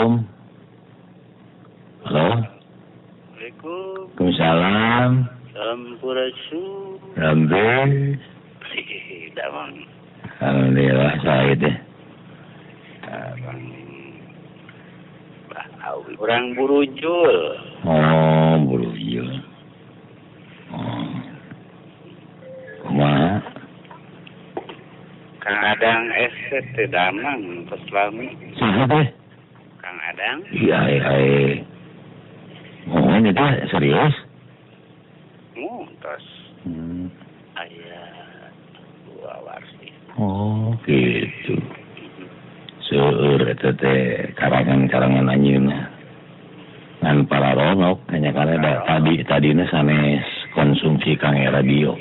Assalamualaikum. Halo. Assalamualaikum. Waalaikumsalam. Sampurasun. Rampes. Damang. Alhamdulillah saya teh. Abang Bah Awi. Urang Burujul. Oh, Burujul. Oh. Kumaha? Kang Adang ST damang tos lami. Saha teh? Kang Adang. Iya, iya. Oh, ini teh serius? Oh, tos. Aya dua warsi. Oh, gitu. Seueur eta teh karangan-karangan anjeunna. Ngan pararonok hanya karena da, tadi tadina sanes konsumsi kang radio.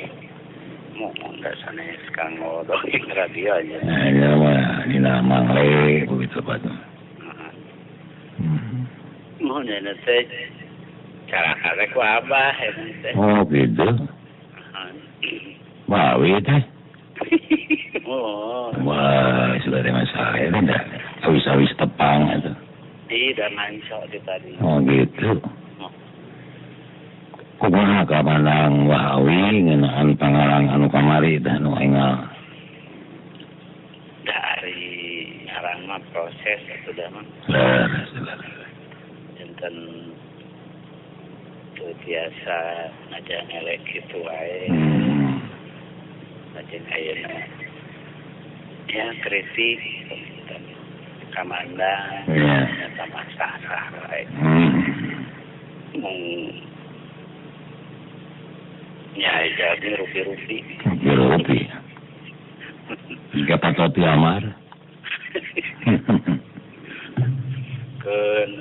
Mun da sanes kanggo dongeng radio aja. Nah, ini mah dina mangle begitu Pak. Mun nya teh cara kare ku abah eta teh. Oh, gitu. Bawi teh. Oh. Wah, sudah ada masalah ya, dah. Awis-awis tepang itu. Tidak ngancok di tadi. Oh gitu. Kumaha kapanang Wahawi ngeunaan pangarang anu kamari teh anu enggal. Dari ngarang mah proses atuh da mah. Leres, leres. Janten teu tiasa ngaja ngelek kitu wae. Lajeng ayeuna ya kritik kamanda eta mah sah-sah wae. Mung nya jadi rupi-rupi. Rupi-rupi. Jika patopi amar. Keun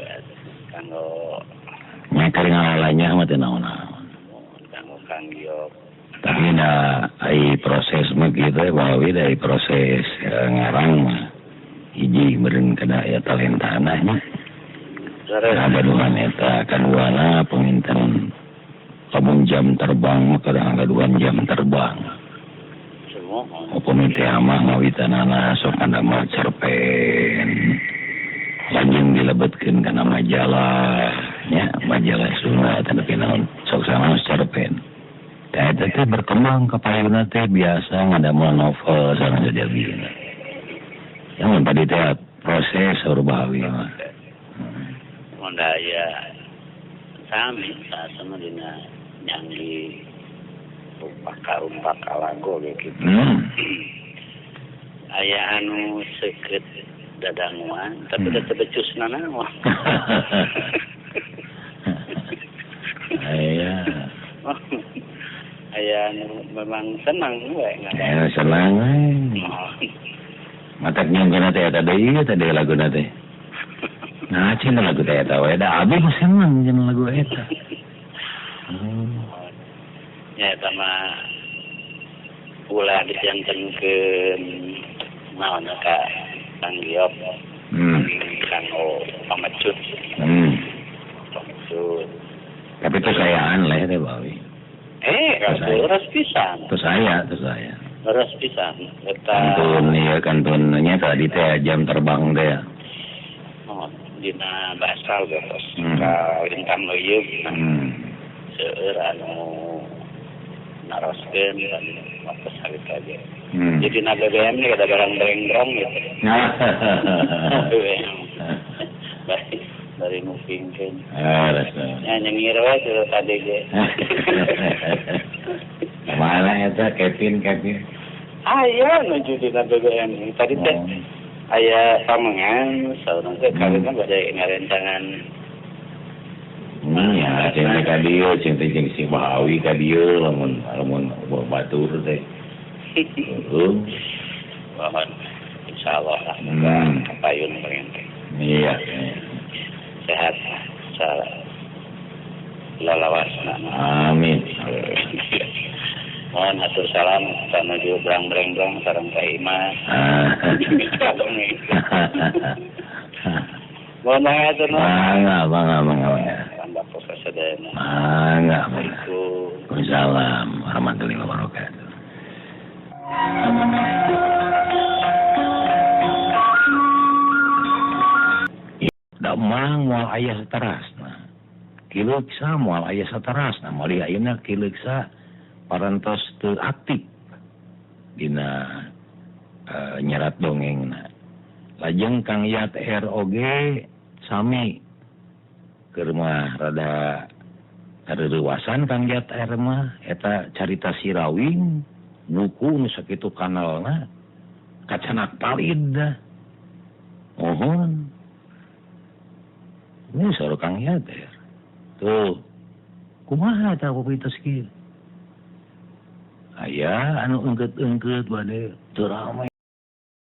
kanggo nya kali ngalalanya mah teu naon-naon. Kanggo Kang Giok. Tapi da ai proses mah kitu Bawi dari proses ngarang mah hiji meureun kana aya talentana nya. Gaduhan eta kaduana panginten lamun jam terbang mah kadang gaduhan jam terbang. Upami teh mah ngawitanana sok kana cerpen. Lanjut dilebetkeun kana majalah nya, majalah Sunda tapi naon sok sanaos cerpen. Teh teh berkembang ka payuna teh biasa ngadamel novel sareng sajabina. Yang tadi teh proses saur Bawi mah. Mun aya sami sasana dina nyanggi rumpaka-rumpaka lagu ge kitu. Aya anu seukeut dadanguan tapi teu becusna naon. Aya. Aya anu memang senang we ngadangu. Senang we. Matak nyungkeun teh eta deui eta deui laguna teh. Nah, cenah lagu teh eta we da abi mah seneng jeung lagu eta. Nya eta mah ulah dijantenkeun naon ka Kang Giok. Kanggo pamecut. Pamecut. Tapi teu sayaan lah teh Bawi. Leres pisan. Teu saya, teu saya. Leres pisan. Eta kantun ieu kantun nya tadi teh jam terbang teh. Oh, dina basal geus ka lintang leuyeum. Seueur anu naroskeun dan waktu harita ge. Jadi na BBM ni kada barang brengbrong gitu. BBM. Dari mupingkeun. Ya nyengir we teu tadi ge. Mana eta Kevin Kevin? Aya nuju dina BBM tadi teh. Aya pamengan saurang teh kawin bade ngarencangan. Ya, cing teh ka dieu, cing teh jeung si Bahawi ka dieu lamun lamun batur teh. Heeh. Mohon insyaallah lah payun pengen teh. Iya. Sehat lalawasna. Amin. Mohon atur salam sanuju brang-breng-brong sareng Teh Imas. Mohon atur nuhun. Mangga, mangga, mangga. Bapak sadayana. Mangga, mangga. Waalaikumsalam warahmatullahi wabarakatuh. Damang moal aya saterasna. Ki Leuksa moal aya saterasna, malih ayeuna Ki Leuksa parantos teu aktif dina nyerat dongengna. Lajeng Kang Yat ROG sami keur mah rada kareurewasan Kang Yat R mah eta carita Sirawing buku nu sakitu kanalna kacanak palid dah. Mohon. Ini saur Kang Yat R. Tuh. Kumaha eta kopi tos kieu? Aya anu engkeut-engkeut bade teu rame.